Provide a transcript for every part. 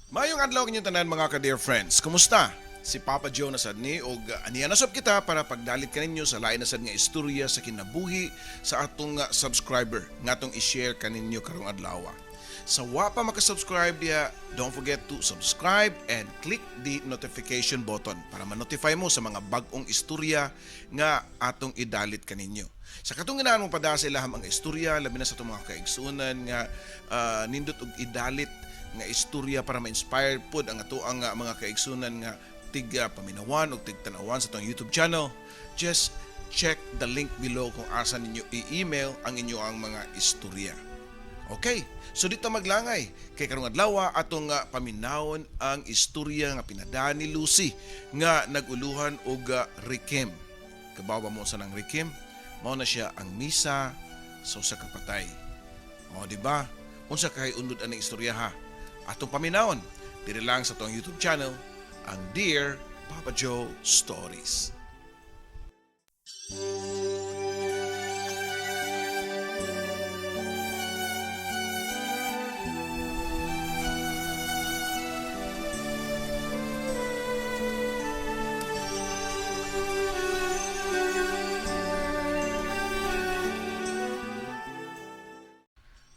Maayong adlaw kinyong tanan, mga ka-dear friends. Kumusta? Si Papa Joe na sad ni og aniya na sab kita para pagdalit kaninyo sa lain na sad nga istorya sa kinabuhi sa atong subscriber nga atong i-share kaninyo karong adlaw. Sa wa pa makasubscribe diha, don't forget to subscribe and click the notification button para ma-notify mo sa mga bag-ong istorya nga atong idalit kaninyo. Sa katong ganahan mo pada sa ilahang mga istorya, labi na sa atong mga kaigsuonan nga nindot og idalit nga istorya para ma-inspire pod ang atoang mga kaigsunan nga tig paminawan og tig tanawan sa atong YouTube channel, just check the link below kung asa ninyo i-email ang inyo ang mga istorya. Okay, so dito maglangay kay karong adlaw atong paminawon ang istorya nga pinadaan ni Lucy nga nag-uluhan og requiem. Kabaw ba mo sa nang requiem? Mao na siya ang misa sa usa ka patay. O, di ba? Unsa kay unod ang istorya ha? Atong paminawon diri lang sa atong YouTube channel, ang Dear Papa Joe Stories.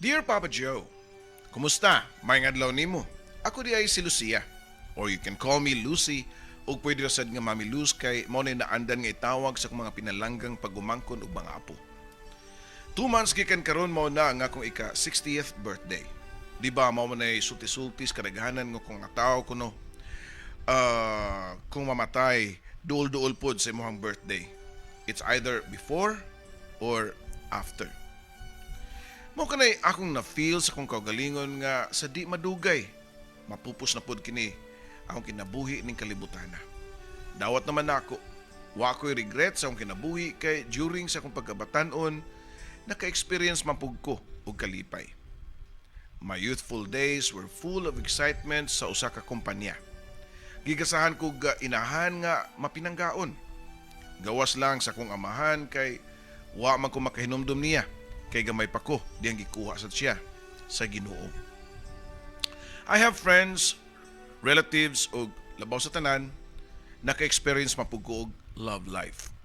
Dear Papa Joe, kumusta? Maayong adlaw nimo. Ako di ay si Lucia. Or you can call me Lucy ug pwede ra sad nga Mami Luz kay mao na naandan nga itawag sa akong mga pinalanggang pagumangkon ug mga apo. 2 months gikan karon mao na ang akong ika 60th birthday. Di ba mao man ay sulti-sulti sa kadaghanan nga kung nga tao kuno kung mamatay duol-duol pod sa imong birthday. It's either before or after. Mao kanay akong na-feel sa akong kaugalingon nga sa di madugay mapupos na pod kini akong kinabuhi ning kalibutana. Dawat naman nako. Wa ko'y regret sa akong kinabuhi kay during sa akong pagkabatanon naka-experience man pug ko og kalipay. My youthful days were full of excitement sa usa ka kumpanya. Gigasahan ko ga inahan nga mapinanggaon. Gawas lang sa akong amahan kay wa man ko makahinumdum niya kay gamay pa ko diyang gikuha sa siya sa Ginoo. I have friends, relatives ug labaw sa tanan naka-experience man pud ko og love life.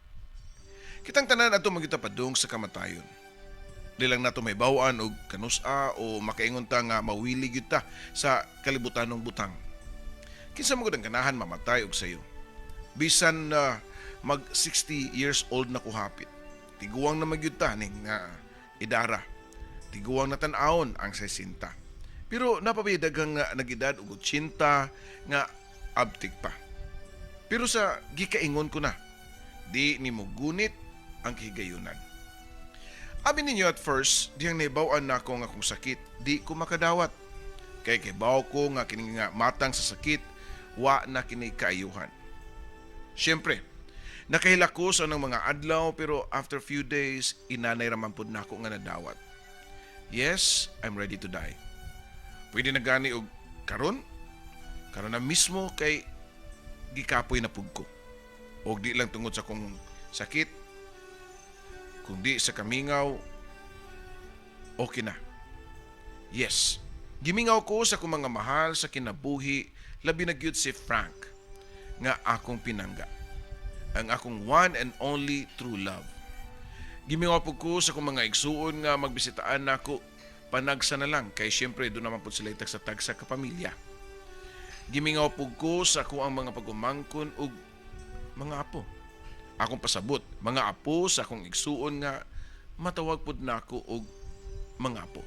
Kitang tanan adto man gyud ta padung sa kamatayon. Di lang nato mahibaw-an og kanus-a o makaingon ta nga mawili gyud ta sa kalibutanong butang. Kinsa man gud ang ganahan mamatay og sayo? Bisan mag 60 years old na ko hapit, tiguang na magyud ta ning nga idara. Tiguang na tan-awon ang 60. Pero naa pa bay daghang nga nag-edad og 80 nga abtik pa. Pero sa gikaingon ko na, di nimo gunit ang kahigayunan. Abi ninyo, at first, dihang nahibaw-an nako nga akong sakit, di ko makadawat. Kay kibaw ko nga kini nga matang sa sakit, wa na kini kaayuhan. Siyempre, nakahilak ko sa unang mga adlaw, pero after few days, inanay raman pud nako nga nadawat. Yes, I'm ready to die. Pwede na gani og karon, karon na mismo kay gikapoy na pug ko. Og di lang tungod sa akong sakit, kundi sa kamingaw, okay na. Yes, gimingaw ko sa akong mga mahal sa kinabuhi, labi na gyud si Frank, nga akong pinangga. Ang akong one and only true love. Gimingaw po ko sa akong mga igsuon nga magbisitaan nako panagsa na lang kay syempre duna man pud sila tagsa-tagsa ka pamilya. Gimingaw po ko sa ako ang mga pagumangkon ug mga apo. Akong pasabot, mga apo sa akong igsuon nga matawag pud nako og mga apo.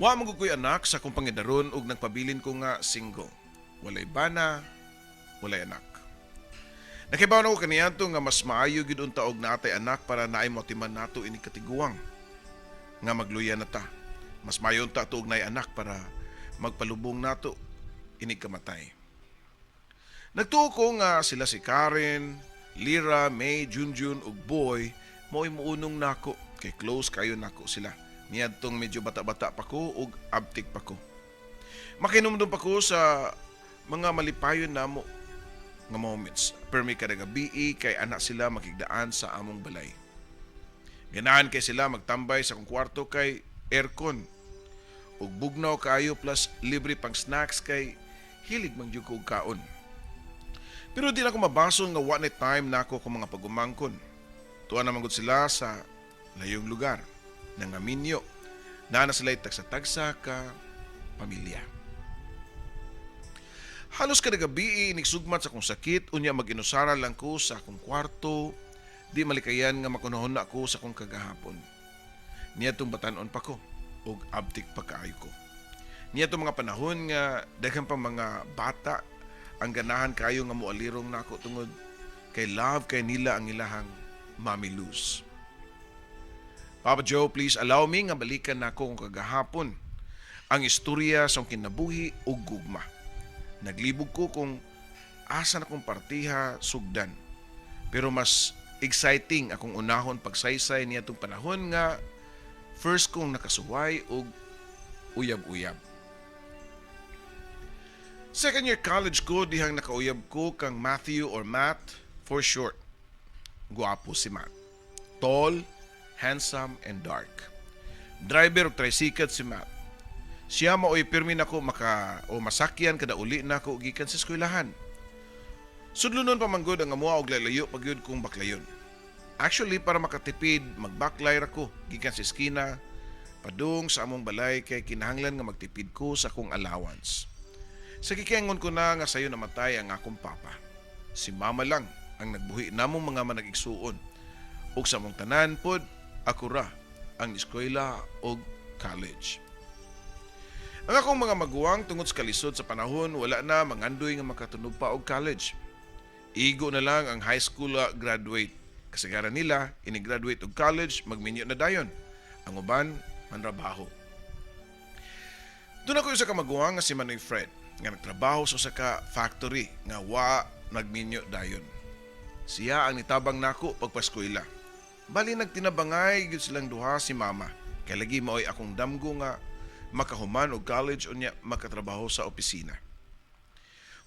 Wa man gud ko'y anak sa akong pangidaron ug nagpabilin ko nga single. Walay bana, walay anak. Nakibaw na ko kaniadto nga mas maayo gyud unta og naa tay anak para naay moatiman nato ini katiguang nga magluya na ta. Mas maayo unta to og naay anak para magpalubong nato inig kamatay. Nagtuo ko nga sila si Karen, Lira, May, Junjun ug Boy mo'y muunong nako kay close kayo nako sila. Niadtong medyo bata-bata pa ko ug abtik pa ko. Makinumdum pa ko sa mga malipayon namo nga moments. Permi kada gabi kay anak sila makigdaan sa among balay. Ganahan kay sila magtambay sa akong kwarto kay aircon. Ug bugnaw kaayo plus libre pang snacks kay hilig man jud ko og kaon. Pero di na ako mabasol nga wa na time nako kung mga pagumangkon. Tuwa naman gud sila sa layong lugar, nangaminyo. Naa na sila tagsa-tagsa ka pamilya. Halos kada gabi inigsugmat sa akong sakit, unya mag-inusara lang ko sa akong kwarto, di malikayan nga makunahon na ako sa akong kagahapon. Niadtong batan-on pa ko ug abtik pa kaayo ko. Niadtong mga panahon nga daghan pang mga bata ang ganahan kayo nga moalirong nako tungod kay love kay nila ang ilahang Mami Luz. Papa Joe, please allow me nga balikan nako kung kagahapon ang istorya sa akong kinabuhi ug gugma. Naglibog ko kung asa na kong partiha sugdan. Pero mas exciting akong unahon pagsaysay niadtong panahon nga first kong nakasuway og uyab-uyab. Second year college ko dihang nakauyab ko kang Matthew or Matt for short. Guwapo si Matt. Tall, handsome, and dark. Driver og tricycle si Matt. Siya maoy pirmi nako maka o masakyan kada uli nako gikan sa eskwelahan. Sudlonon pa man gud ang amoa og lalayo pa gyud kong baklayon. Actually, para makatipid, magbaklay ra ko gikan sa eskina padung sa among balay kay kinahanglan nga magtipid ko sa akong allowance. Sa gikangon ko na nga sayo namatay ang akong papa. Si mama lang ang nagbuhi namong mga manag-igsuon. Ug sa among tanan pod, ako ra ang eskwela og college. Ang akong mga maguwang, tungod sa kalisod sa panahon, wala na mangandoy nga makatunog pa og college. Igo na lang ang high school graduate. Kasagaran nila, ini-graduate og college, magminyo na dayon. Ang uban, manrabaho. Duna koy usa ka maguwang nga si Manoy Fred, nga nagtrabaho sa usa ka factory nga wa nagminyo dayon. Siya ang nitabang nako pagpaskwela. Bali nagtinabangay gyud silang duha si mama. Kay lagi maoy akong damgo nga makahuman og college unya makatrabaho sa opisina.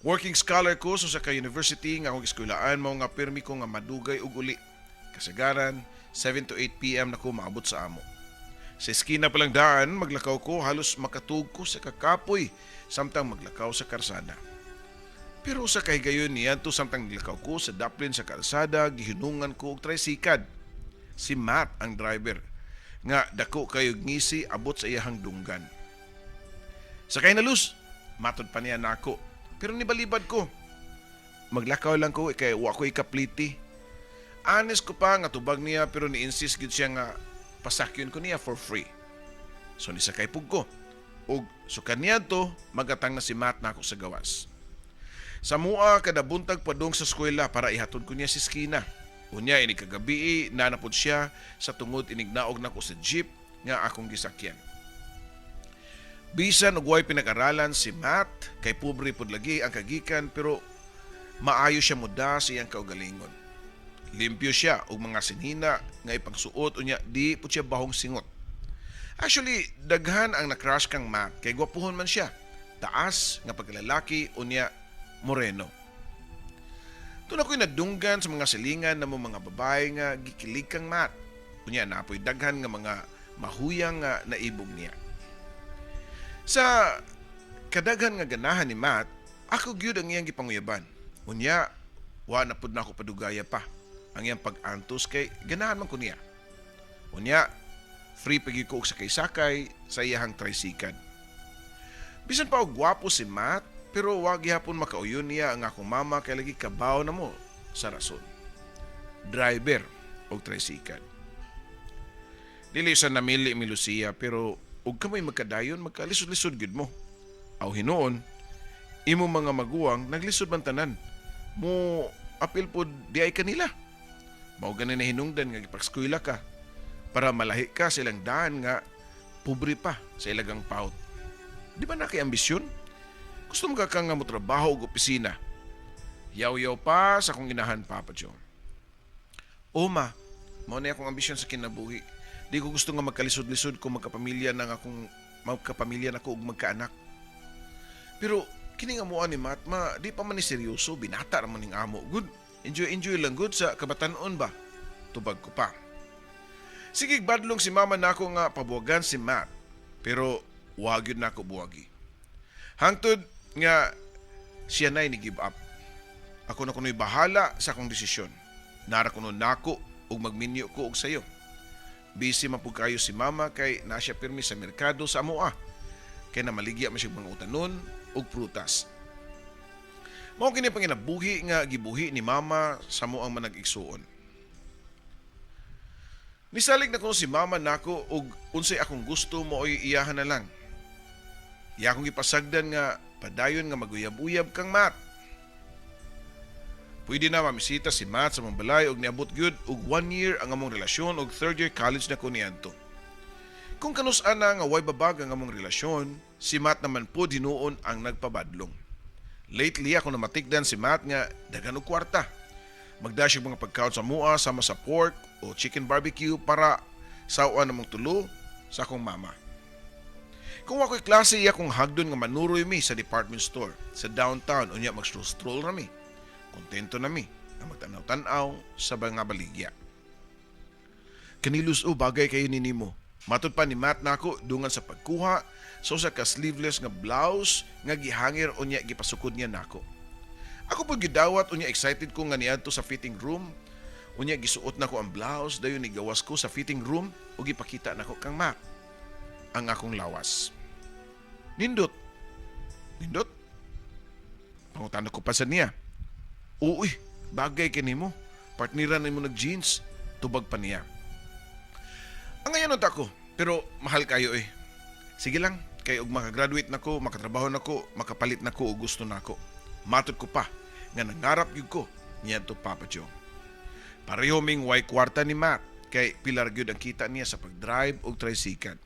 Working scholar ko sa usa ka university nga akong eskwelahan, mao nga pirmi ko nga madugay og uli. Kasagaran 7 to 8 p.m. na ko maabot sa amo. Sa eskina pa lang daan, maglakaw ko, halos makatug ko sa kakapoy samtang maglakaw sa karsada. Pero sa kahigayon niadto, samtang naglakaw ko sa daplin sa kalsada, gihinungan ko og tricycle. Si Matt ang driver nga dako kayo ngisi abot sa iyahang dunggan. "Sakay na, Luz," matod pa niya nako. Pero nibalibad ko. Maglakaw lang ko kay wa ko ikapliti. Honest ko pa nga tubag niya, pero ni-insist gid siya nga pasakyon ko niya for free. So nisakay pug ko. Ug sukad niadto, magatang na si Matt nako sa gawas. Sa mua kada buntag padung sa eskwela para ihatod ko niya sa eskina. Unya inig kagabi naa na pod siya sa tungod inignaog nako sa jeep nga akong gisakyan. Bisan og way pinag-aralan si Matt kay pobre pod lagi ang kagikan, pero maayo siya muda sa iyang kaugalingon. Limpyo siya og mga sinina nga ipangsuot, unya di pud siya bahong singot. Actually, daghan ang na-crush kang Matt kay gwapuhon man siya. Taas nga pagkalalaki unya moreno. Duna ko'y nadunggan sa mga silingan na mo mga babae nga gikilig kang Matt. Unya naa poy daghan nga mga mahuyang nga naibog niya. Sa kadaghan nga ganahan ni Matt, ako gyud ang iyang gipanguyaban. Unya, wa na pud nako padugaya pa ang iyang pag-antos kay ganahan man ko niya. Unya, free pa gyud ko og sakay-sakay sa iyahang tricycle. Bisan pa og gwapo si Matt, pero wa gihapon makauyon niya ang akong mama kay lagi kabaw na mo sa rason. Driver og tricycle. Dili sa namili mi Lucia, pero ug kamoy magkadayon, magkalisod-lisod gyud mo. Aw hinuon, imo mga maguwang naglisod man tanan. Mo apil pod di ay kanila. Mao gani na hinungdan nga gipagskwela ka para malahi ka silang daan nga pobre pa sa ilagang paut. Di ba na kay ambisyon? Gusto mo ka nga mo trabaho og opisina. Yaw-yaw pa sa akong inahan, Papa Joe. "Oma, mao na akong ambisyon sa kinabuhi. Di ko gusto nga magkalisod-lisod kung magkapamilya na ko ug magkaanak." Pero kini nga amoa ni Matt, ma, di pa man ni seryoso, binata ra man ning amo. Good. Enjoy enjoy lang good sa kabatanon ba? Tubag ko pa. Sige, badlong si mama nako nga pabuwagan si Matt. Pero Wa gyud nako buwagi. Hangtod nga siya na'y ni give up. Ako na kuno'y bahala sa akong desisyon. Nara kuno nako ug magminyo ko og sayo. Busy man pud kayo si mama kay naa siya pirmi sa merkado sa amoa. Kay namaligya man siya mga utanon ug prutas. Mao kini panginabuhi nga gibuhi ni mama sa amoang manag-igsuon. Nisalig na kuno si mama nako og unsay akong gusto mao'y iyahan na lang. Iya akong gipasagdan nga padayon nga maguyab-uyab kang Matt. Pwede na mamisita si Matt sa among balay og niabot gyud og one year ang among relasyon og third year college na ko niadto. Kung kanus-a na nga way babag ang among relasyon, si Matt naman po hinuon ang nagpabadlong. Lately ako namatikdan si Matt nga daghan og kwarta. Magdash og mga pagkaon sa amoa sama sa pork o chicken barbecue para saw-an namong tulo sa akong mama. Kung ako'y klase, iya kong hagdon nga manuroy mi sa department store sa downtown unya mag-stroll ra mi. Kontento na mi nga magtanaw-tanaw sa mga baligya. "Kani, Luz, o bagay kayo ni nimo." Matod pa ni Matt nako dungan sa pagkuha sa usa ka sleeveless nga blouse nga gihangir unya gipasukod niya nako. Ako pud gidawat unya excited ko nga niadto sa fitting room. Unya gisuot nako ang blouse, dayon nigawas ko sa fitting room ug gipakita nako kang Matt ang akong lawas. "Nindot. Nindot?" Pangutana ko pa sa niya. "Uy, bagay kay nimo. Partneran nimo nag jeans." Tubag pa niya. Ang ngayon ako, pero mahal kayo eh. Sige lang, kay og makagraduate na ko, makatrabaho na ko, makapalit na ko og gusto nako. Matod ko pa nga nangarap gyud ko niadto, Papa Joe. Pareho ming way kwarta ni Matt kay pilar gyud ang kita niya sa pag-drive og tricycle.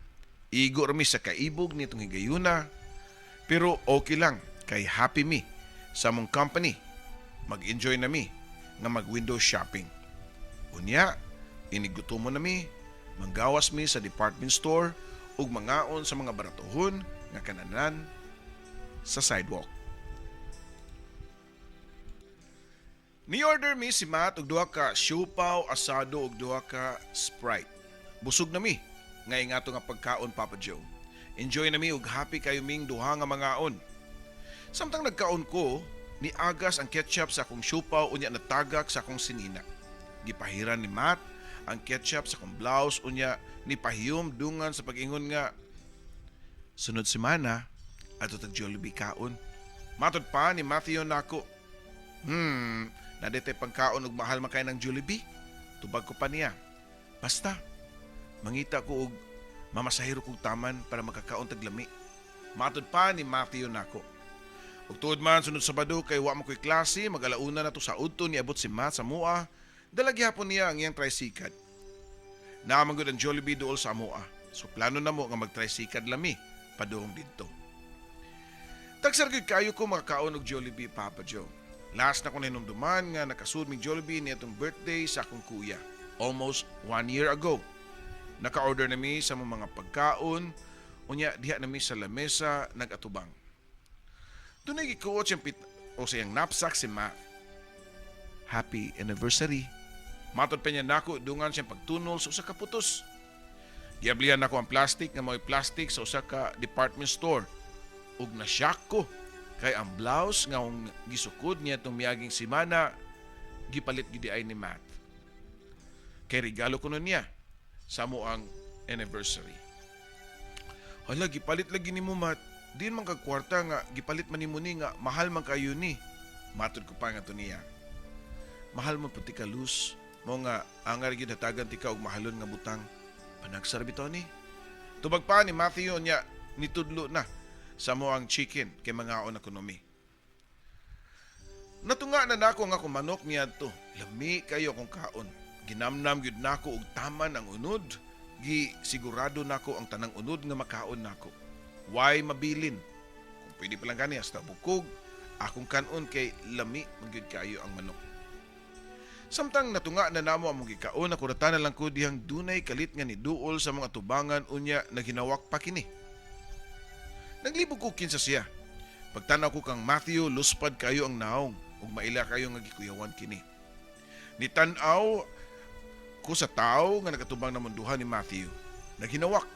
Igo ra mi sa kaibog nitong higayuna, pero okay lang kay happy mi sa among company. Mag-enjoy na mi nga mag-window shopping. Unya, iniggutomo na mi, manggawas mi sa department store ug mangaon sa mga baratuhon nga kananan sa sidewalk. Ni-order mi si Matt og duha ka siopao asado ug duha ka Sprite. Busog na mi ngay nga nga pagkaon, Papa Joe. Enjoy na mi ug happy kayo ming duha nga mangaon. Samtang nagkaon ko, niagas ang ketchup sa akong siopao unya natagak sa akong sinina. Gipahiran ni Matt ang ketchup sa akong blouse unya nipahiyom dungan sa pag-ingon nga, "Sunod semana ato tag Jollibee kaon." Matod pa ni Matthew nako. "Nadete pagkaon og mahal man kay ng Jollibee." Tubag ko pa niya. "Basta mangita ko og mamasahiro kog taman para makakaon tag lami." Matod pa ni Matthew nako. Ug tuod man sunod Sabado kay wa man ko'y klase, mag-alauna na to sa udto niabot si Matt sa amoa, dala gihapon niya ang iyang tricycle. Naa man gud ang Jollibee duol sa amoa. So plano na mo nga mag-tricycle lami padung didto. Tagsar gyud kayo ko makakaon og Jollibee, Papa Joe. Last na ko nahinumduman nga nakasud mig Jollibee niadtong birthday sa akong kuya. Almost one year ago. Naka-order na mi sa mga pagkaon, unya diha na mi sa lamesa nag-atubang. Dunay gikuot siyang pit o sa iyang knapsack si Matt. "Happy anniversary." Matod pa niya nako dungan siyang pagtunol sa usa ka putos. Giablihan nako ang plastic nga mao'y plastic sa usa ka department store. Ug na-shock ko kay ang blouse nga akong gisukod niya itong miaging semana gipalit gid ay ni Matt. Kay regalo ko nun niya sa amoang anniversary. "Hala, gipalit lagi nimo, Matt. Di man kag kwarta nga gipalit man nimo ni nga mahal man kayo ni." Matod ko pa nga to niya. "Mahal mo puti ka, Luz. Mo nga angar gyud hatagan tika og mahalon nga butang. Panagsar bitaw ni." Tubag pa ni Matthew niya nitudlo na sa amoang chicken kay mangaon na kuno mi. Natunga na nako nga akong manok niadto. Lami kayo akong kaon. Ginamnam gyud nako og taman ang unod. Gi sigurado nako ang tanang unod nga makaon nako. Way mabilin? Kung pwede pa lang gani hasta bukog akong kanon kay lami man gyud kayo ang manok. Samtang natunga na namo among gikaon, nakuratan na lang ko dihang dunay kalit nga niduol sa mga tubangan unya naghinawak pa kini. Naglibog ko kinsa siya. Pagtanaw ko kang Matthew, luspad kayo ang naong ug maila kayo nga gikuyawan kini. Nitan-aw ko sa tao nga nagatubang na munduhan ni Matthew. Naghinawak.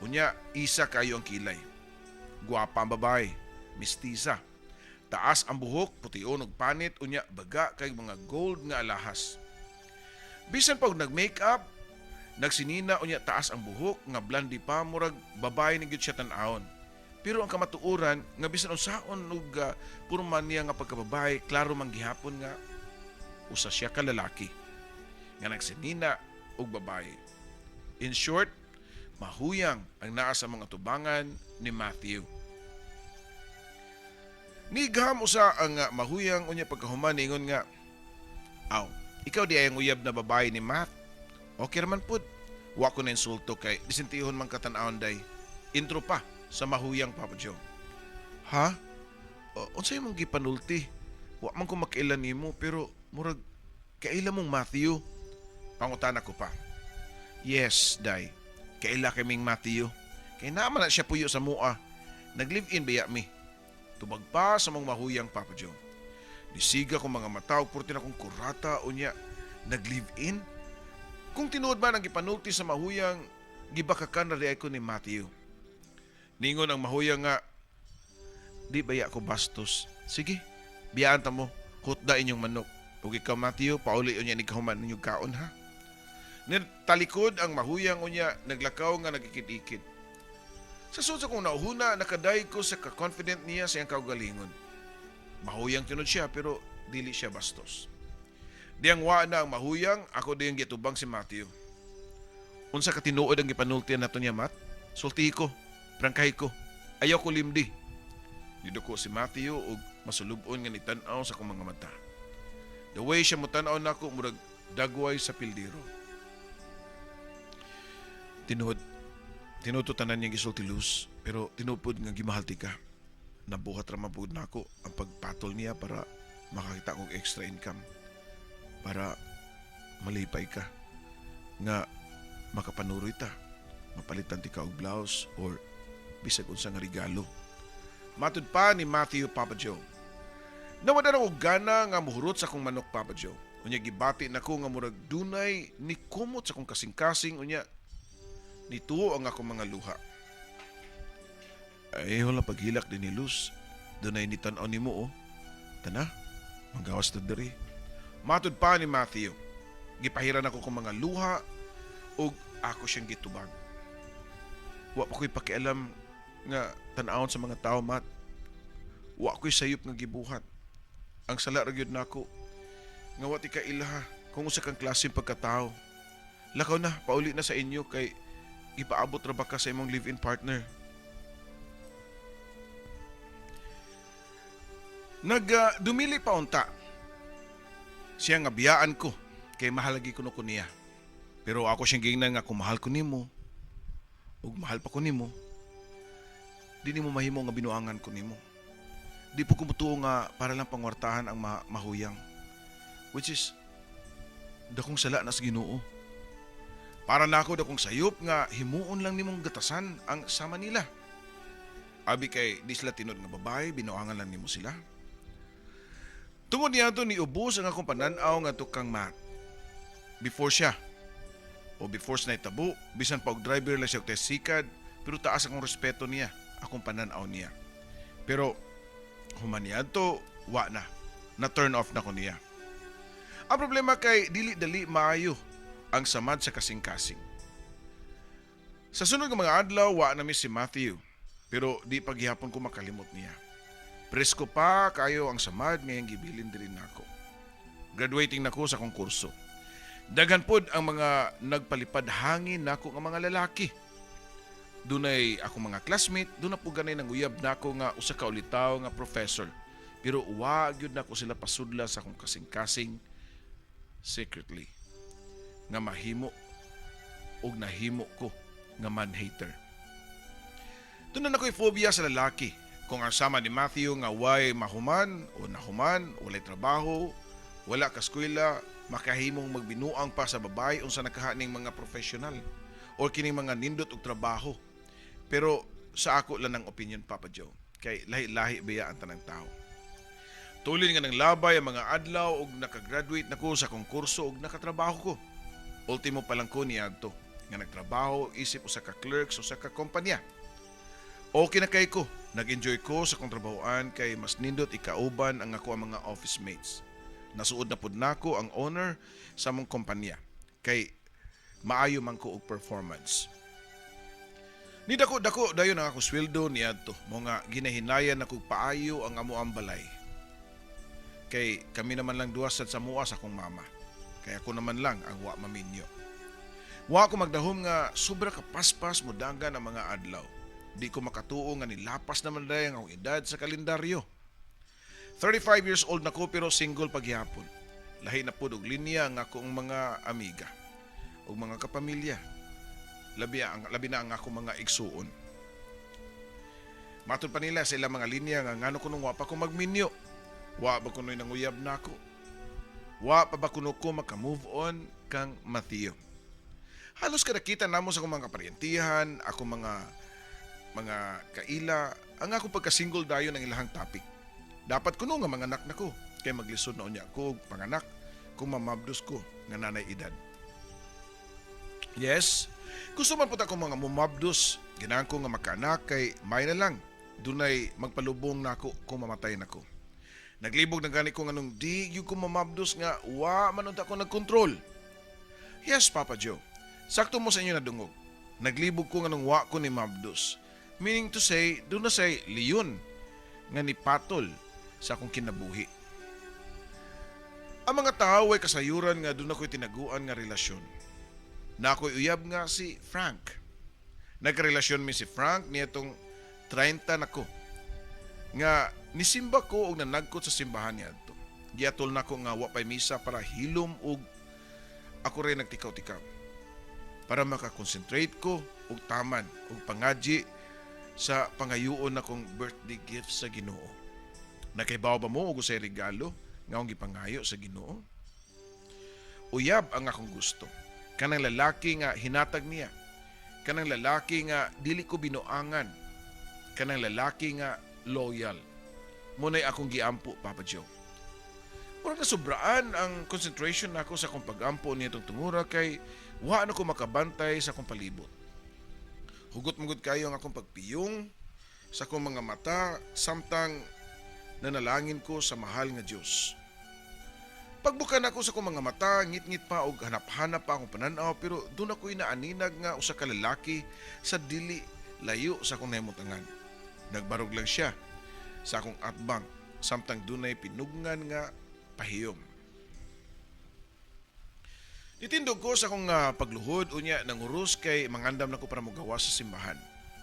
Unya, isa kayo ang kilay. Gwapa ang babae, mestiza. Taas ang buhok, pution og panit, unya baga kay mga gold nga alahas. Bisan pag nag-makeup, nagsinina unya taas ang buhok nga blondie pa, murag babae ni gyud siya tan-awon. Pero ang kamatuoran nga bisan unsaon og porma niya nga pagkababae, klaro man gihapon nga usa siya ka lalaki nga nagsinina og babae. In short, mahuyang ang naa sa mga tubangan ni Matthew. Nigham usa ang mahuyang unya pagkahuman ningon nga, "Aw, ikaw di ay ang uyab na babae ni Matt. Okay raman pud." Wa ko na insulto kay disentihon man katan-awon, day. Intro pa sa mahuyang, Papa Joe. "Ha? O, unsay mong gipanulti? Wa man ko makaila nimo pero murag kaila mong Matthew." Pangutana ko pa. "Yes, day. Kaila kaming Matthew. Kay naman na siya puyo sa mua. Nag-live-in baya mi?" Tubag pa sa mong mahuyang, Papa Joe. Nisiga kong mga mata ug purti na kong kurata unya nag-live-in. Kung tinuod man ang gipanulti sa mahuyang, gibakakan na diay ko ni Matthew. Ningon ang mahuyang nga, "Di baya ko bastos. Sige, biyaan ta mo, hutda inyong manok. Ug ikaw, Matthew, pauli unya ni kahuman ninyong kaon ha." Talikod ang mahuyang unya naglakaw nga nagikid-ikid. Sa sud sa kong nauhuna, nakaday ko sa ka-confident niya sa iyang kaugalingon. Mahuyang tinud siya pero dili siya bastos. Diyang wa na ang mahuyang, ako diyang gitubang si Matthew. "Unsa ka tinuod ang gipanultian nato niya, Matt? Sultihi ko, prangkahi ko. Ayaw ko limdi." Niduko si Matthew og masulub-on nga nitan-aw sa akong mga mata. The way siya motan-aw nako, murag dagway sa pildero. "Tinuod, tinuod to tanan niyang gisulti, Luz, pero tinuod nga gimahal tika. Nabuhat ra man pud nako ang pagpatol niya para makakita kog extra income. Para malipay ka nga makapanuroy ta, mapalitan ti ka og blouse or bisag unsa nga regalo." Matud pa ni Matthew, Papa Joe. Nawala na og gana nga muhurot sa akong manok, Papa Joe. Unya gibati nako nga murag dunay ni kumot sa akong kasing-kasing unya nituo ang akong mga luha. "Ay, wala paghilak din ni Luz. Dunay ni tan-aw nimo oh. Tana, manggawas ta diri." Matud pa ni Matthew. Gipahiran ako kong mga luha ug ako siyang gitubag. "Wa pa ko'y pakialam nga tan-awon sa mga tao, Mat. Wa ko'y sayop nga gibuhat. Ang sala ra gyud nako nga wa ti kaila kung usa kang klase pagkatao. Lakaw na, pauli na sa inyo kay gipaabot ra ba ka sa imong live-in partner." Nag dumili pa unta. Siya nga biyaan ko kay mahal lagi kuno ko niya. Pero ako siyang giingnan nga kung mahal ko nimo ug mahal pa ko nimo, di nimo mahimo nga binuangan ko nimo. Di po ko mutuo nga para lang pangwartahan ang mahuyang. Which is dakong sala na sa Ginoo. Para nako dakong sayop nga himuon lang nimong gatasan ang sama nila. Abi kay di sila tinud nga babae, binuangan lang nimo sila. Tungod niya ni ubos ang akong panan-aw ngadto kang Matt. Before siya, o before sa nahitabo, bisan pa og driver lang siya og sikad, pero taas akong respeto niya, akong panan-aw niya. Pero human niadto, wa na. Na turn off na ko niya. Ang problema kay dili dali maayo ang samad sa kasing-kasing. Sa sunod nga mga adlaw, wa na mi si Matthew. Pero di paghihapon ko makalimot niya. Presko pa kayo ang samad ngayong gibilin diri nako. Graduating nako sa akong kurso. Daghan pod ang mga nagpalipad hangin nako nga mga lalaki. Dunay akong mga classmate, doon na po ganay nang uyab nako nga usa ka ulitaw nga professor. Pero wa gyud nako sila pasudla sa akong kasing-kasing secretly nga mahimo og nahimo ko nga man hater. Doon na ako'y phobia sa lalaki. Kung ang sama ni Matthew nga way mahuman o nahuman, walay trabaho, wala kaskwela, makahimong magbinuang pa sa babae unsa nakahaning mga professional or kining mga nindot og trabaho. Pero sa ako lang ang opinion, Papa Joe, kay lahi-lahi baya ang tanang tao. Tulin nga ng labay ang mga adlaw og nakagraduate na ko sa akong kurso og nakatrabaho ko. Ultimo pa lang ko niadto nga nagtrabaho isip usa ka clerk sa usa ka kompanya. Okay na kay ko. Nag-enjoy ko sa akong trabahoan kay mas nindot ikauban ang ako ang mga office mates. Nasuod na pud nako ang owner sa among kompanya kay maayo man ko og performance. Ni dako dako dayon ang ako sweldo niadto mo nga ginahinayan nako paayo ang amo ang balay. Kay kami naman lang duha sad sa mua sa akong mama. Kay ako naman lang ang wa maminyo. Wa ko magdahom nga sobra ka paspas modagan ang mga adlaw. Di ko makatuo nga nilapas naman day ang akong edad sa kalendaryo. 35 years old na ko pero single paghihapon. Lahi na pud og linya ang akong mga amiga ug mga kapamilya. Labi na ang akong mga igsuon. Matod pa nila sa ilang mga linya nga ngano kuno wa pa ko magminyo. Wa ba kuno'y nanguyab nako? Wa pa ba kuno ko maka-move on kang Matthew? Halos kada kita namo sa akong mga kaparyentihan, akong mga kaila, ang akong pagka-single dayon ang ilahang topic. Dapat kuno nga manganak na ko, kay maglisod na unya ko og panganak kung mamabdos ko nga nanay edad. Yes, gusto man pud ako mga mumabdos, ganahan ko nga makaanak kay may na lang, dunay magpalubong nako kung mamatay nako. Naglibog na gani ko nganong di gyud ko mamabdos nga wa man unta ko nagkontrol. Yes, Papa Joe. Sakto mo sa inyo nadungog. Naglibog ko nganong wa ko ni mabdos. Meaning to say, duna say leon nga ni patol sa akong kinabuhi. Ang mga tao ay kasayuran nga duna ko'y tinaguan nga relasyon. Na ako'y uyab nga si Frank. Nagkarelasyon mi si Frank niadtong 30 na ko. Nga nisimba ko og nanagkot sa simbahan niadto. Giatol nako nga wa pay misa para hilom og ako rin nagtikaw-tikaw. Para makakonsentrate ko og taman og pangadyi sa pangayuon nakong birthday gift sa Ginoo. Nakaibaw ba mo og usay regalo nga akong gipangayo sa Ginoo? Uyab ang akong gusto. Kanang lalaki nga hinatag niya. Kanang lalaki nga dili ko binuangan. Kanang lalaki nga loyal. Muna'y akong giampo, Papa Joe. Murag nasubraan ang concentration nako sa akong pag-ampo niya itong tungura kay wa na ko makabantay sa akong palibot. Hugot man gud kayo ang akong pagpiyong sa akong mga mata samtang nanalangin ko sa mahal nga Dios. Pagbuka nako sa akong mga mata, ngit-ngit pa og hanap-hanap pa akong pananaw, pero duna ko'y naaninag nga usa ka lalaki sa dili layo sa akong nahimutangan. Nagbarog lang siya sa akong atbang samtang dunay pinugnan nga pahiyom. Nitindog ko sa akong pagluhod, unya nanguros kay mangandam na ko para mogawas sa simbahan.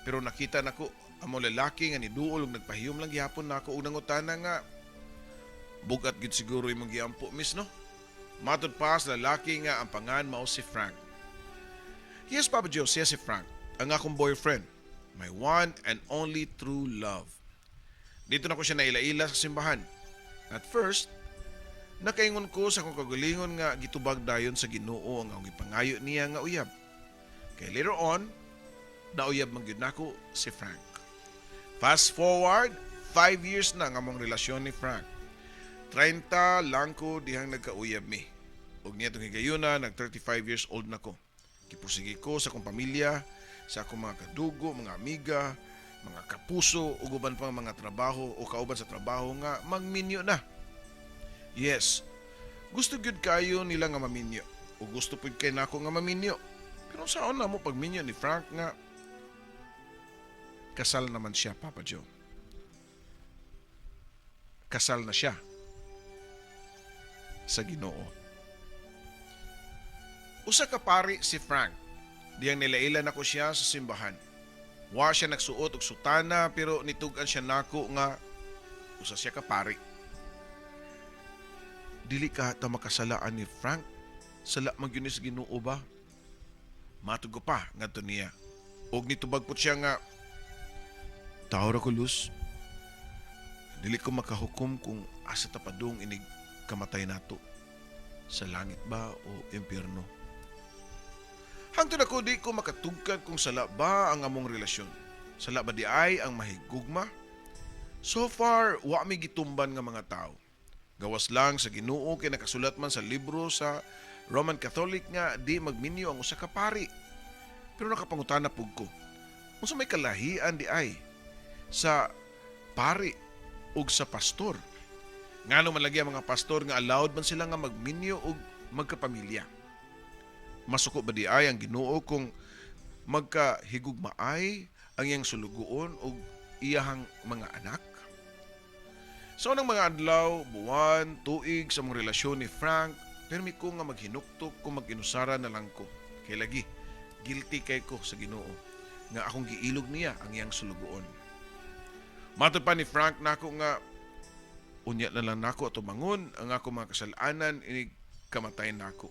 Pero nakita nako amo lalaki nga niduol ug nagpahiyom lang gihapon nako ug nangutana nga, "Bugat gid siguro imong giampo, miss, no?" Matod pa sa lalaki nga ang pangan mao si Frank. Yes, Papa Joe, siya si Frank, ang akong boyfriend. My one and only true love. Didto nako siya naila-ila sa simbahan. At first, nakaingon ko sa akong kagalingon nga gitubag dayon sa Ginoo ang akong gipangayo niya nga uyab. Kay later on, nauyab man gyud nako si Frank. Fast forward, 5 years na ang among relasyon ni Frank. 30 lang ko dihang nagkauyab mi. Ug niadtong higayuna, nag 35 years old na ko. Gipursige ko sa akong pamilya, sa akong mga kadugo, mga amiga, mga kapuso, ug uban pang mga trabaho o kauban sa trabaho nga magminyo na. Yes, gusto gyud kayo nila nga maminyo. O gusto pud kay nako nga maminyo. Pero saon na mo pagminyo ni Frank nga kasal naman siya, Papa Joe? Kasal na siya sa Ginoo. Usa ka pari si Frank. Diyang nilaila nako siya sa simbahan. Wa siya nagsuot og sutana pero nitug-an siya nako nga usa siya ka pari. "Dili ka ta makasalaan ni Frank? Sala man gyud ni sa Ginoo ba?" Matod ko pa ngadto niya. Og nitubag po siya nga, "Tao ra ko, Luz. Dili ko makahukom kung asa ta padung inig kamatay nato. Sa langit ba o impyerno?" Hangtod ako, di ko makatugkad kung sala ba ang among relasyon. Sala ba diay ang mahigugma? So far, wa mi gitumban nga mga tao. Gawas lang sa Ginoo kay nakasulat man sa libro sa Roman Catholic nga di magminyo ang usa ka pari. Pero nakapangutana pug ko, unsa may kalahian diay? Sa pari ug sa pastor? Ngano man lagi ang mga pastor nga allowed man sila nga magminyo og magkapamilya? Masuko ba diay ang Ginoo kung magkahigugmaay ang iyang sulugoon og iyahang mga anak? Sa unang mga adlaw, buwan, tuig sa among relasyon ni Frank, permi ko nga maghinuktok kung mag-inusara na lang ko. Kay lagi, guilty kay ko sa Ginoo nga akong giilog niya ang iyang sulugoon. Matod pa ni Frank nako nga unya na lang nako atubangon ang ako mga kasalanan inig kamatay nako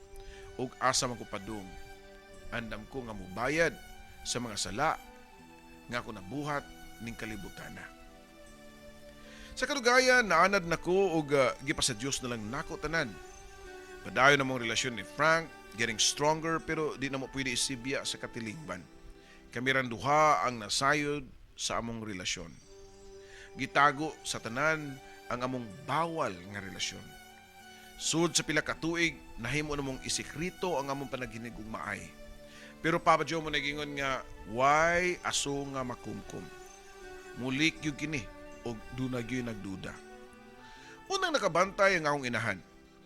ug asa man ko padung. Andam ko nga mubayad sa mga sala nga ako nabuhat ning kalibutana. Sa kadugayan, naanad nako og gipasa Dios na lang nako tanan. Padayon among relasyon ni Frank, getting stronger, pero di na mo pwede isibya sa katilingban. Kami rang duha ang nasayod sa among relasyon. Gitago sa tanan ang among bawal nga relasyon. Sud sa pila ka tuig, nahimo namong isekrito ang among panaghinigugmaay. Pero Papa Joe mo nagingon nga, "Why aso nga makumkum?" Mulik gyud kini og duna gyud nagduda. Unang nakabantay ang akong inahan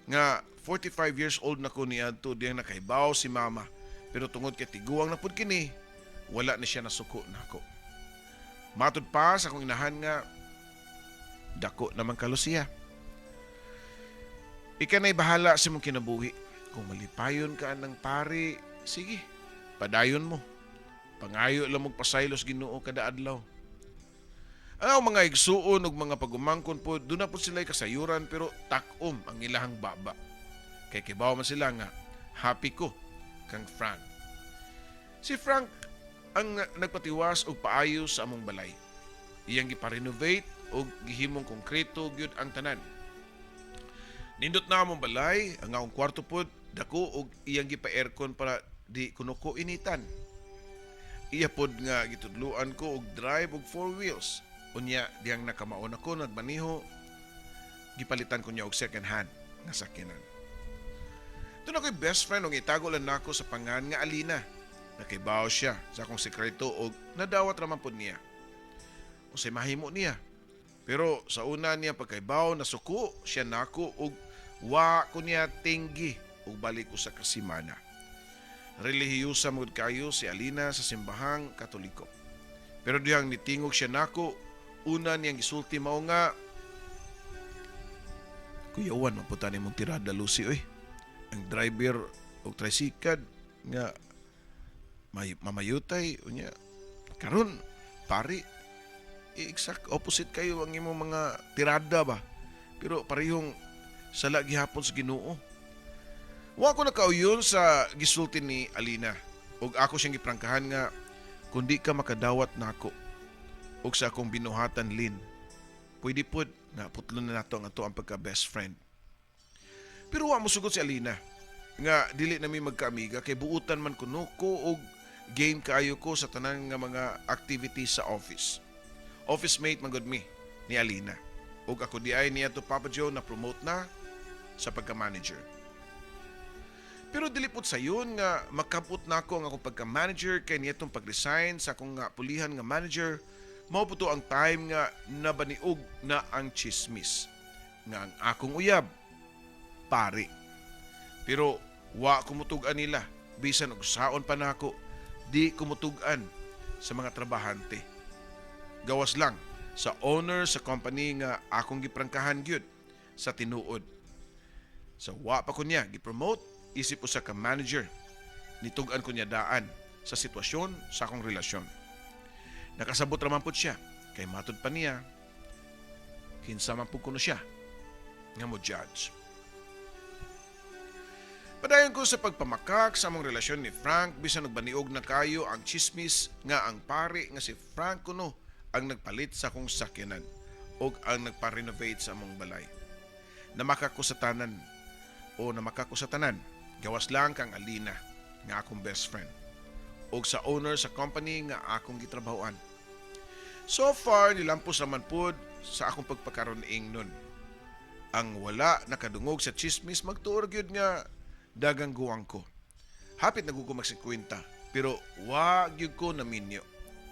nga 45 years old na ko niadto diyang nakahibaw si mama, pero tungod kay tiguang na pud kini, wala na siya nasuko nako. Matud pa sa akong inahan nga dako naman ka, Lucia. Ika na'y bahala sa imong kinabuhi. Kung malipayon ka ng pari, sige, padayon mo. Pangayo lang mong pasaylos Ginoo kada adlaw. Ang akong mga igsuon ug mga pagumangkon po, duna po sila kasayuran pero takom ang ilahang baba. Kay kibaw man sila nga happy ko kang Frank. Si Frank ang nagpatiwas og paayo sa among balay. Iyang gipa-renovate og gihimong konkreto gyud ang tanan. Nindot na among balay, ang akong kwarto pod dako og iyang gipa-aircon para di kuno ko initan. Iya pod nga gitudluan ko og drive og four wheels. Unya diyang nakamaon ako nagmaniho, gipalitan ko niya og second hand nga sakyanan. Duna ko'y best friend ug itago lang nako sa pangan nga Alina. Nakibaw siya sa akong sekreto og nadawat raman pod niya. Unsay mahimo niya? Pero sa una niya pagkaibaw, nasuko siya nako og wa ko niya tinggi og balik ko sa kasimana. Relihiyosa magud kayo si Alina sa simbahang Katoliko. Pero dihang nitingog siya nako, una niyang gisulti mao nga, "Kuyawan man pud mong tirada, Lucy, oy. Ang driver og tricycle nga may mamayutay, unya karon pari, exact opposite kayo ang imong mga tirada ba, pero parehong sala gihapon sa Ginoo." Wa ko nakauyon sa gisulti ni Alina ug ako siyang giprangkahan nga kung di ka makadawat nako ug sa akong binuhatan, Lin, pwede pod nga putlon na nato ang ato ang pagka best friend. Pero wa mo sugot si Alina nga dili na mi magkaamiga kay buutan man kuno ko og game kaayo ko sa tanan nga mga activities sa office. Office mate man gud mi ni Alina. Ug ako diay niya to, Papa Joe, na promote na sa pagka-manager. Pero dili pud sayon nga makabot nako ang akong pagka-manager kay niyatong pag-resign sa akong nga pulihan nga manager, mao po to ang time nga nabaniog na ang chismis nga ang akong uyab pari. Pero wa ko mutug-an nila bisan og saon pa nako, di ko mutug-an sa mga trabahante. Gawas lang sa owner sa company nga akong giprangkahan gyud sa tinuod. Sa wa pa ko niya gipromote isip usa ka manager, nitug-an ko niya daan sa sitwasyon sa akong relasyon. Nakasabot raman pud siya kay matud pa niya, kinsa man pud kuno siya nga mo judge. Padayon ko sa pagpamakak sa among relasyon ni Frank bisan nagbaniog na kayo ang chismis nga ang pari nga si Frank kuno ang nagpalit sa akong sakyanan o ang nagpa-renovate sa among balay. Namaka ko sa tanan o namaka ko sa tanan, gawas lang kang Alina nga akong best friend o sa owner sa company nga akong gitrabahoan. So far, nilampos naman pod sa akong pagpakaron ingnon. Ang wala nakadungog sa chismis magtuor gyud nga dagang guwang ko. Hapit na ko mag-50, pero wa gyud ko naminyo.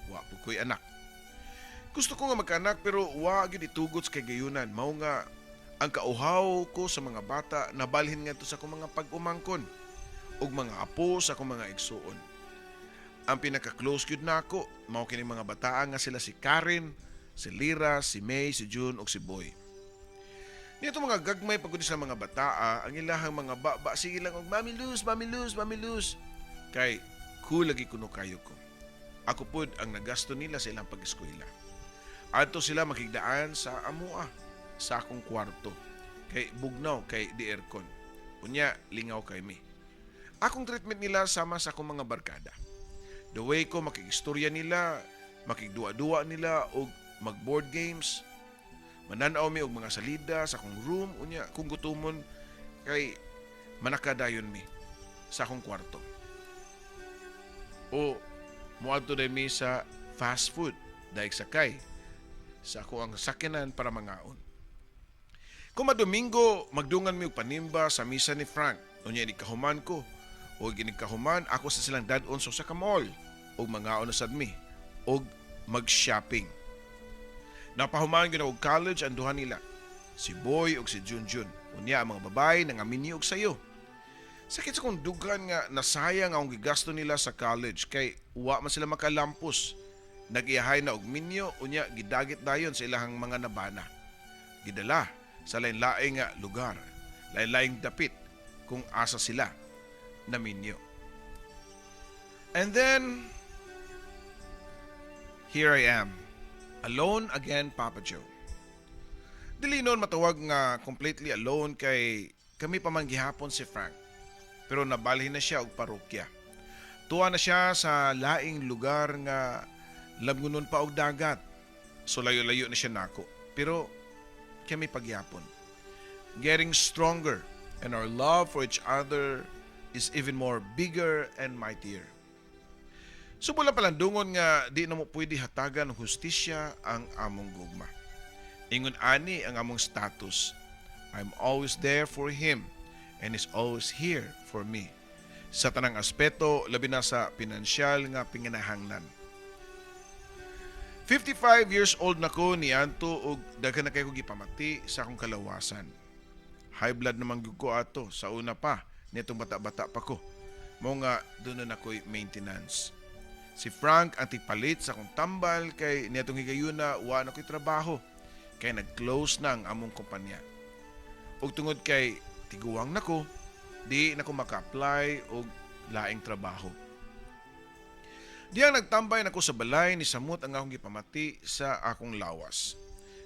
Wa po ko'y anak. Gusto ko nga magkaanak pero wa gyud itugot sa kahigayunan. Mao nga ang kauhaw ko sa mga bata nabalhin ngadto sa akong mga pag-umangkon ug mga apo sa akong mga igsuon. Ang pinaka-close gyud nako mao kini mga bataan nga sila si Karen, si Lira, si May, si June ug si Boy. Nito mga gagmay pagod sa mga bataa, ang ilahang mga baba sige lang og "Mami Luz, Mami Luz, Mami Luz." Kay cool lagi kuno kayo ko. Ako pud ang nagasto nila sa ilang pag-eskwela. Adto sila makigdaan sa amua sa akong kwarto. Kay bugnaw kay di aircon. Unya lingaw kay mi. Akong treatment nila sama sa akong mga barkada. The way ko makigistorya nila, makigduwa-duwa nila og mag-board games. Mananaw mi og mga salida sa akong room, unya kung gutomon kay manakadayon mi sa akong kwarto. O moadto day mi sa fast food dahil sakay sa ako ang sakyanan para mangaon. Kung madomingo, magdungan mi og panimba sa misa ni Frank. Unya kahuman ko o kahuman ako sa silang dad-on sa usa ka mall ug mangaon na sad mi og mag-shopping. Napahuman gyud og college ang duha nila. Si Boy ug si Junjun. Unya ang mga babae nangaminyo og sayo. Sakit sa kong dughan nga nasayang ang gigasto nila sa college kay wa man sila makalampos. Nag-iyahay na og minyo, unya gidagit dayon sa ilahang mga nabana. Gidala sa lain-laing nga lugar, lain-laing dapit kung asa sila naminyo. And then here I am, alone again, Papa Joe. Dili noon matawag nga completely alone kay kami pa man gihapon si Frank. Pero nabalhin na siya og parokya. Tuwa na siya sa laing lugar nga lamgonon pa og dagat. So layo-layo na siya nako. Pero kami pagyapon. Getting stronger, and our love for each other is even more bigger and mightier. Subo lang palandungon nga di na mo pwede hatagan ng hustisya ang among gugma. Ingon ani ang among status. I'm always there for him and he's always here for me. Sa tanang aspeto, labi na sa pinansyal nga pinganahanglan. 55 years old na ko niadto ug daghan na kay ko gipamati sa akong kalawasan. High blood naman gyud ko ato sa una pa nitong bata-bata pa ko. Mao nga doon na ako'y maintenance. Si Frank ang tigpalit sa akong tambal kay niadtong higayuna wa na ko'y trabaho kay nag-close na ang among kumpanya. Ug tungod kay tiguang nako, di na ko maka-apply og laing trabaho. Diyang nagtambay nako sa balay, ni samot ang akong gipamati sa akong lawas.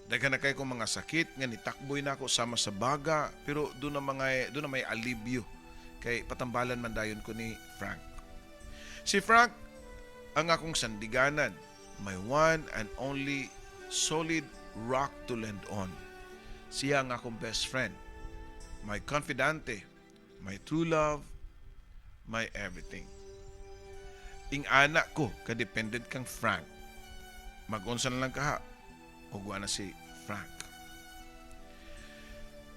Daghan na kay kong mga sakit nga nitakboy nako sama sa baga, pero doon na may alibyo kay patambalan man dayon ko ni Frank. Si Frank ang akong sandiganan, my one and only solid rock to land on. Siya ang akong best friend, my confidante, my true love, my everything. Ing-ana ko ka-dependent kang Frank. Mag-unsa na lang kaha ug wa na si Frank.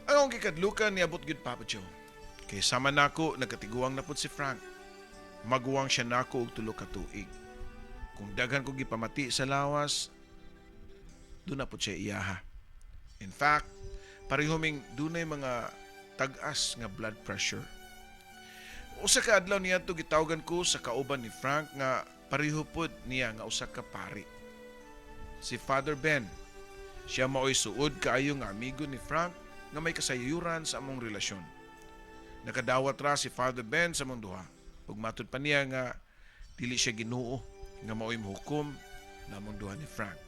Ang akong gikadlukan niabot gyud, Papa Joe. Kay sama nako nagkatiguang na pud si Frank. Maguwang siya nako og 3 ka tuig. Kung daghan ko gipamati sa lawas, doon na pud siya iyaha. In fact, pareho ming dunay mga tag-as nga blood pressure. Usa ka adlaw niya to, gitawagan ko sa kauban ni Frank nga pareho pud niya nga usa ka pari. Si Father Ben. Siya maoy suod kaayo nga amigo ni Frank nga may kasayuran sa among relasyon. Nakadawat ra si Father Ben sa among duha. Ug matud pa niya nga dili siya Ginoo nga maoy mohukom namong duha ni Frank.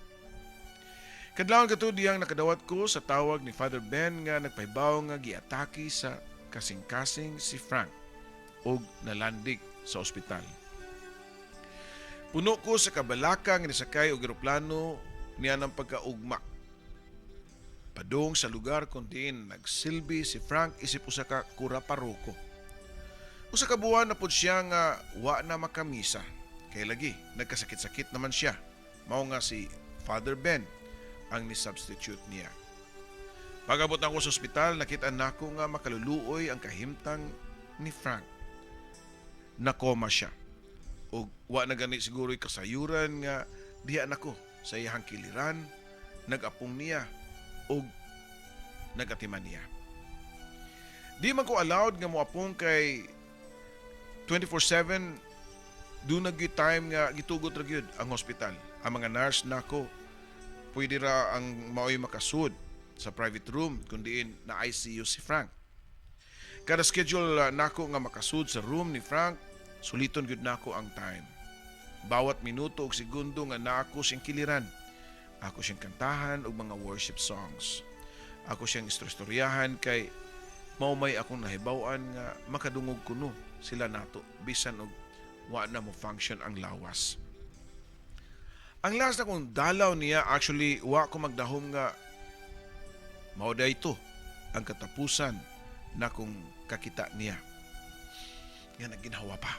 Kadlawon kato diyang nakadawat ko sa tawag ni Father Ben nga nagpahibaw nga giatake sa kasing-kasing si Frank ug nalandig sa ospital. Puno ko sa kabalaka nga nisakay og eroplano niya ng pagkaugma. Padung sa lugar kung diin nagsilbi si Frank isip usa ka kura paroko. Usa ka buwan na pud siya nga wa na makamisa. Kay lagi nagkasakit-sakit naman siya. Mao nga si Father Ben ang ni-substitute niya. Pag-abot nako sa ospital, nakita nako nga makaluluoy ang kahimtang ni Frank. Nakoma siya. Og wa na gani siguro kasayuran nga diha nako. sa iyang kiliran, nag-apong niya og nagatiman niya. Di man ko allowed nga moapong kay 24/7 duna gyud time nga gitugot ra gyud ang hospital. Ang mga nurse nako pwede ra ang maoy makasud sa private room kung diin na ICU si Frank. Kada schedule nako nga makasud sa room ni Frank, suliton gyud nako ang time. Bawat minuto ug segundo nga naa ko siyang kiliran, ako siyang kantahan og mga worship songs. Ako siyang istoryahan kay mao may akong nahibaw-an nga makadungog kuno sila nato bisan og wa na mo function ang lawas. Ang last na kong dalaw niya, actually wa ko magdahom nga mao ito ang katapusan na kong kakita niya. Nga nagginhawa pa.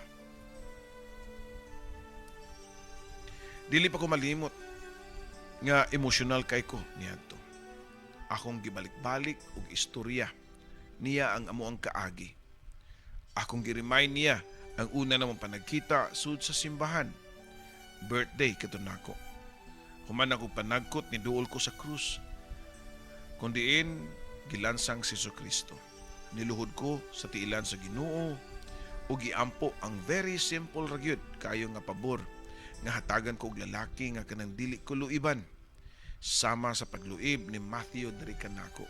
Dili pa ko malimot nga emosyonal kay ko niadto. Akong gibalik-balik og istorya niya ang amo ang kaagi. Akong gi-remind niya ang una namong panagkita sud sa simbahan. Birthday kato nako. Human ako panagkot, ni duol ko sa krus. Kung diin gilansang si Kristo. Niluhod ko sa tiilan sa Ginoo ug giampo ang very simple ra gyud kaayo nga pabor nga hatagan ko og lalaki nga kanang dili ko luiban sama sa pagluib ni Matthew diri kanako.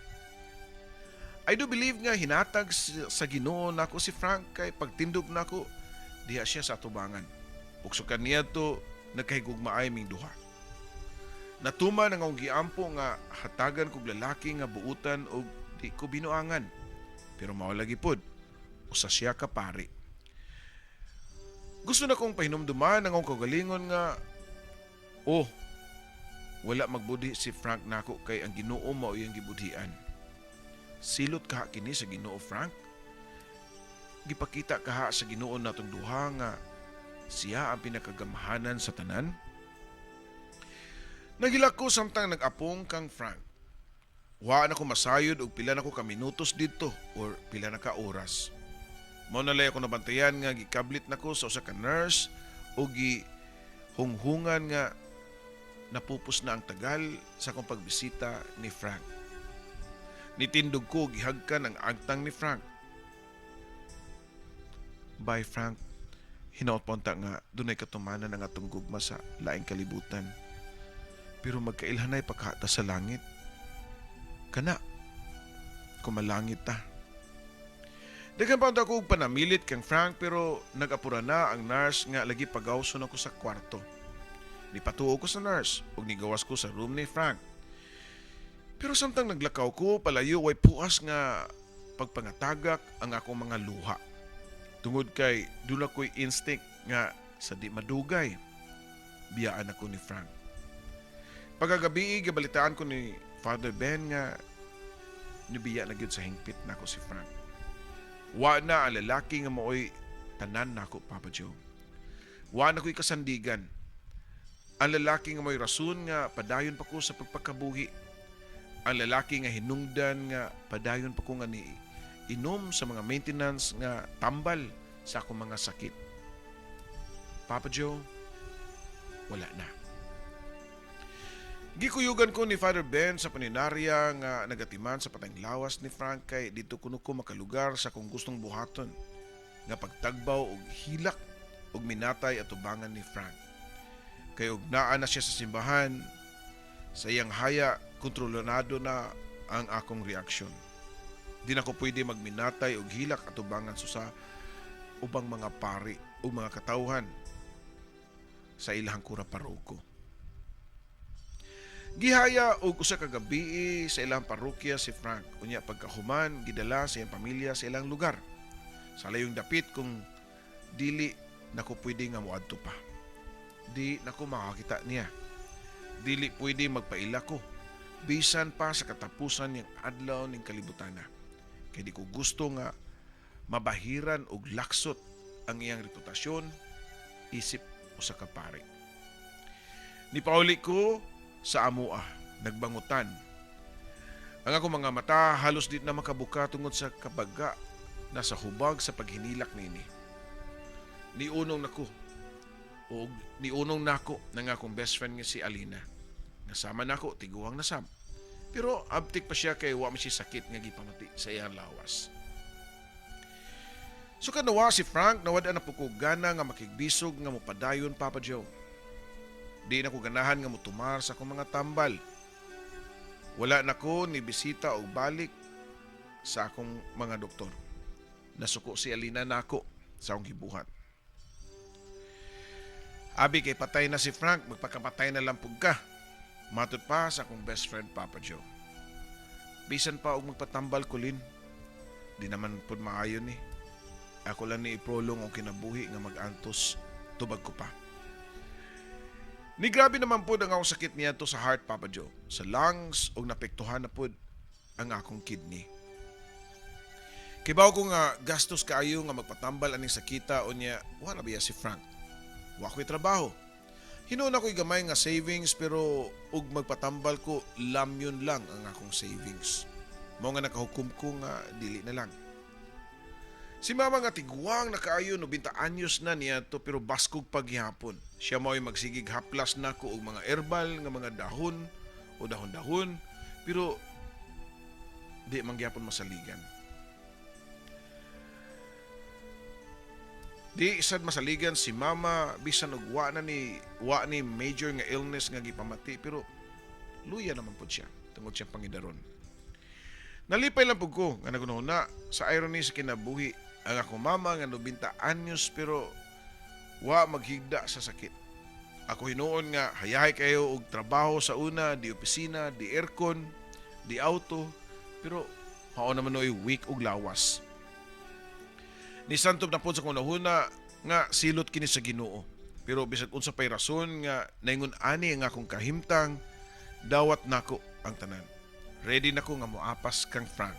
I do believe nga hinatag sa Ginoo nako si Frank kay pagtindog nako diha siya sa atubangan. Ug sukad niadto nagkahigugmaay ming duha. Natuman ang akong giampo nga hatagan kog lalaki nga buutan og di ko binuangan. Pero mao lagi pod, usa siya ka pari. Gusto na kong pahinumduman ang akong kaugalingon nga, oh, wala magbudhi si Frank nako kay ang Ginoo mao iyang gibudhian. Silot kaha kini sa Ginoo, Frank. Gipakita kaha sa Ginoo natong duha nga siya ang pinakagamhanan sa tanan. Naghilak ko samtang nag-apong kang Frank. Wa na ko masayod og pila na ko ka minutos didto or pila na ka oras. Mao na lay ako nabantayan nga gikablit nako sa usa ka nurse o gihunghungan nga napupos na ang tagal sa akong pagbisita ni Frank. Nitindog ko, gihagkan ang agtang ni Frank. "Bye, Frank. Hinaot pa unta nga dunay katumanan ang atong gugma sa laing kalibutan. Pero magkailhanay pa kaha ta sa langit. Kana, kumalangit ta." Daghan pa unta ko og panamilit kang Frank pero nag-apura na ang nurse nga lagi pagawson ako sa kwarto. Nipatuo ko sa nurse ug nigawas ko sa room ni Frank. Pero samtang naglakaw ko palayo, way puas nga pagpangatagak ang akong mga luha. Tungod kay duna ko'y instinct nga sa di madugay, biyaan ako ni Frank. Pagkagabi, gibalitaan ko ni Father Ben nga nibiya na gyud sa hingpit nako si Frank. Wa na ang lalaki nga maoy tanan nako, Papa Joe. Wa na ko'y kasandigan. Ang lalaki nga maoy rason nga padayon pa ko sa pagpakabuhi. Ang lalaki nga hinungdan nga padayon pa ko nga ni inom sa mga maintenance nga tambal sa akong mga sakit. Papa Joe, wala na. Gikuyugan ko ni Father Ben sa punerarya nga nagatiman sa patayng lawas ni Frank kay didto kuno ko makalugar sa akong gustong buhaton nga pagtagbaw og hilak og minatay atubangan ni Frank. Kay og naa na siya sa simbahan, sa iyang haya, kontrolado na ang akong reaksyon. Di na ko pwede magminatay og hilak atubangan sa ubang mga pari o mga katawhan sa ilahang kura paroko. Gihaya og usa ka gabii sa ilang parokya si Frank. Unya pagkahuman gidala sa iyang pamilya sa ilang lugar. Sa layong dapit kung dili nako pwede nga moadto pa. Di nako makakita niya. Dili pwede magpaila ko bisan pa sa katapusan niyang adlaw ning kalibutana. Kay di ko gusto nga mabahiran og laksot ang iyang reputasyon isip usa ka pari. Nipauli ko sa amoa, nagbangutan. Ang akong mga mata halos di na makabuka tungod sa kabaga na sa hubag sa paghinilak niini. Niunong nako o niunong nako ng akong best friend nga si Alina. Nga sama nako tiguang na sab. Pero abtik pa siya kay wa man siya sakit nga gipamati sa iyang lawas. So kanawa si Frank, nawad na po ko gana nga makigbisog nga mopadayon, Papa Joe. Di na ko ganahan nga motumar sa akong mga tambal. Wala na ko ni bisita og balik sa akong mga doktor. Nasuko si Alina nako sa akong gibuhat. Abi kay patay na si Frank, magpakapatay na lang pug ka. Matod pa sa akong best friend, Papa Joe. Bisan pa og magpatambal ko, Lin. Di naman pud maayo ni. Ako lang ni iprolong og kinabuhi nga mag-antos, tubag ko pa. Ni grabe naman pud ang akong sakit niya sa heart, Papa Joe. Sa lungs og napektuhan na pud ang akong kidney. Kibaw ko nga gastos kaayo nga magpatambal aning sakita, unya wala biya si Frank. Wa ko'y trabaho. Hinuon ako'y gamay nga savings, pero ug magpatambal ko, lamyon lang ang akong savings. Mao nga nakahukom ko nga dili na lang. Si mama nga tiguang na kaayo, 90 anyos na niya to, pero baskog paghihapon. Siya mao'y magsigig haplas nako og mga herbal nga mga dahon o dahon-dahon, pero di man gyapon masaligan. Di sad masaligan si mama bisan og wa ni major nga illness nga gipamati, pero luya naman pud siya tungod siyang pangidaron. Nalipay lang pud ko nga nagunahuna sa irony sa kinabuhi, ang akong mama nga 90 anyos pero wa maghigda sa sakit. Ako hinuon nga hayahay kayo og trabaho sa una, di opisina, di aircon, di auto, pero mao naman noy weak og lawas. Nisantob na pod sa kunahuna nga silot kini sa Ginoo. Pero bisag unsa pay rason nga naingon ani ang akong kahimtang, dawat nako ang tanan. Ready na ko nga moapas kang Frank.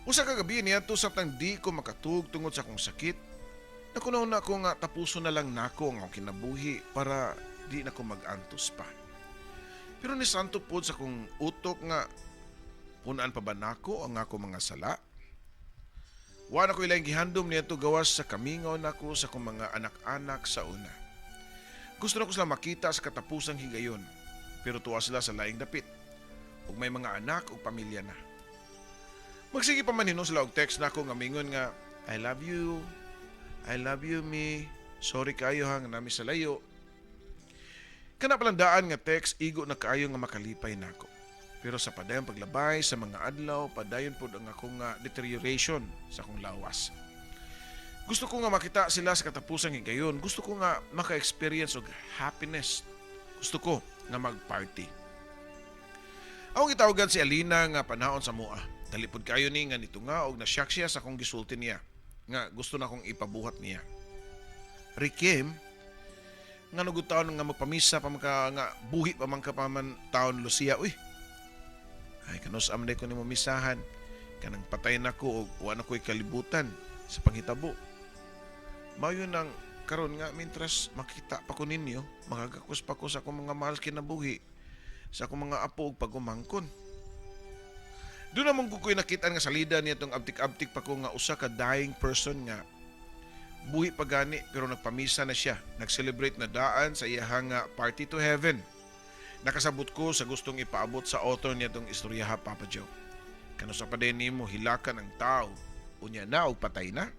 Usa ka gabi niya to samtang di ko makatug tungod sa akong sakit, nakunaw na ko nga tapuso na lang nako ang akong kinabuhi para di na ko mag-antos pa. Pero ni santo pod sa akong utok nga punan pa ba nako ang akong mga sala? Wa na ko ilang gihandom niya to gawas sa kamingaw nako sa akong mga anak-anak sa una. Gusto na ko sila makita sa katapusang higayon, pero tuwa sila sa laing dapit ug may mga anak ug pamilya na. Magsige pa man hinuon sila og text nako nga mingon nga, "I love you. I love you, me. Sorry kayo ha nga nami sa layo." Kana palang daan nga text, igo na kaayo nga makalipay nako. Pero sa padayon paglabay sa mga adlaw, padayon pod ang akong nga deterioration sa akong lawas. Gusto ko nga makita sila sa katapusang higayon. Gusto ko nga maka-experience og happiness. Gusto ko nga mag-party. Akong gitawagan si Alina nga panahon sa mua. Dali pod kayo ni nga nito nga og nasyak siya sa akong gisulti niya nga gusto na akong ipabuhat niya. Requiem nga nugod taon nga magpamisa pa man ka nga buhi pa man ka pa man taon, Lucia, uy. Ay, kanus am ko nimo misahan, kanang patay na ko og wa na ko'y kalibutan sa panghitabo. Mayo nang karon nga mintras makita pa ko ninyo, makagakos pa ko sa akong mga mahal kinabuhi, sa akong mga apo ug pagumangkon. Doon naman ko ko'y nakita nga salida niya itong abtik-abtik pa ko nga usa ka dying person nga buhi pa gani pero nagpamisa na siya. Nag-celebrate na daan sa iyahang nga party to heaven. Nakasabot ko sa gustong ipaabot sa author niya itong istorya ha, Papa Joe. Kanusa pa din nimo hilakan ang tao, unya na og patay na.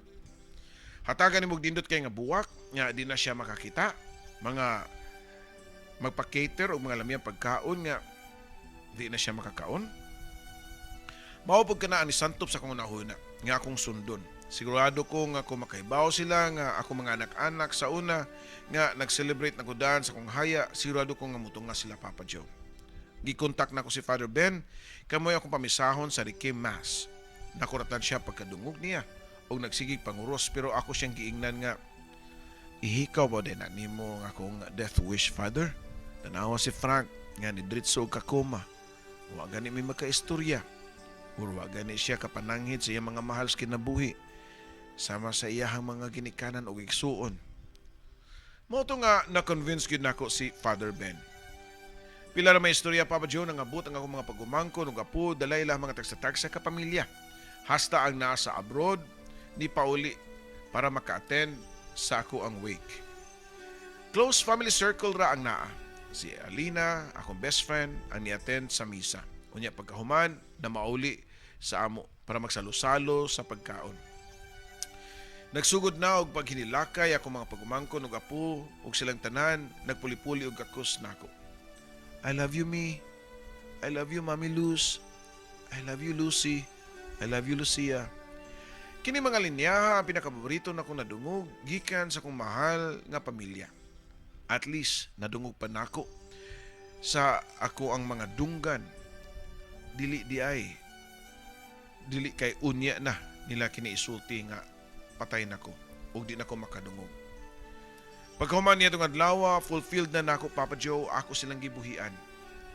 Hatagan nimo og dindot kay nga buwak nga di na siya makakita. Mga magpa-cater og mga lamiyang pagkaon nga di na siya makakaon. Mao pud kana ang nisantop sa akong nahuna nga akong sundon. Sigurado ko nga kung makahibaw sila nga ako mga anak-anak sa una nga nag-celebrate na ko daan sa akong haya, sigurado ko nga mutunga sila, Papa Joe. Gikontak na ko si Father Ben, kamoy akong pamisahon sa Requiem Mass. Nakuratan siya pagkadungog niya og nagsigig panguros, pero ako siyang giingnan nga, "Ihikaw ba din na nimo nga akong death wish, Father? Tanawa si Frank nga ni diretso og kakoma. Wa gani may makaistorya. Or wa gani siya kapananghid sa iyang mga mahal sa kinabuhi sama sa iyahang mga ginikanan og igsuon." Mao to nga na-convince gyud nako si Father Ben. Pila ra may istorya, Papa Joe, nangabot ang akong mga pagumangkon ug apo, dalay lang mga tagsa-tagsa ka pamilya. Hasta ang nasa abroad ni pauli para maka-attend sa ako ang wake. Close family circle ra ang naa. Si Alina, akong best friend, ang ni-attend sa misa. Unya pagkahuman, na mauli sa amo para magsalo-salo sa pagkaon. Nagsugod na og paghinilakay akong mga pagumangkon ug apo ug silang tanan nagpuli-puli og gakos nako. "I love you, me. I love you, Mami Luz. I love you, Lucy. I love you, Lucia." Kini mga linyaha ang pinakapaborito nakong nadungog gikan sa akong mahal nga pamilya. At least nadungog pa nako sa ako ang mga dunggan, dili di ay dili kay unya na nila kini isulti nga patay nako ug di nako makadungog. Pagkahuman niya itong adlaw, fulfilled na nako, Papa Joe, ako silang gibuhian.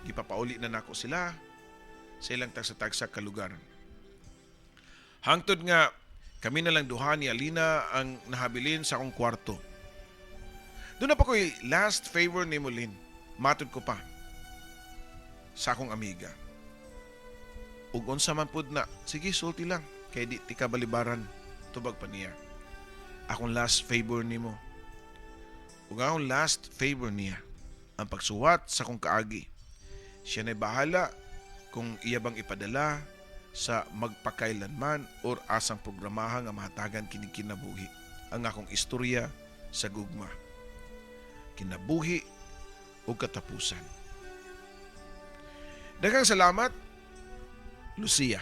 Gipapauli na nako sila sa ilang tagsa-tagsa ka lugar. Hangtod nga kami na lang duha ni Alina ang nahabilin sa akong kwarto. "Duna pa ko'y last favor nimo, Lin," matod ko pa sa akong amiga. "Ug unsa man pud na? Sige, sulti lang kay di tika balibaran," tubag pa niya. "Akong last favor nimo. Ug akong last favor niya ang pagsuwat sa akong kaagi. Siya na'y bahala kung iya bang ipadala sa magpakailanman or asang programaha nga mahatagan kini kinabuhi. Ang akong istorya sa gugma. Kinabuhi ug katapusan. Daghang salamat, Lucia."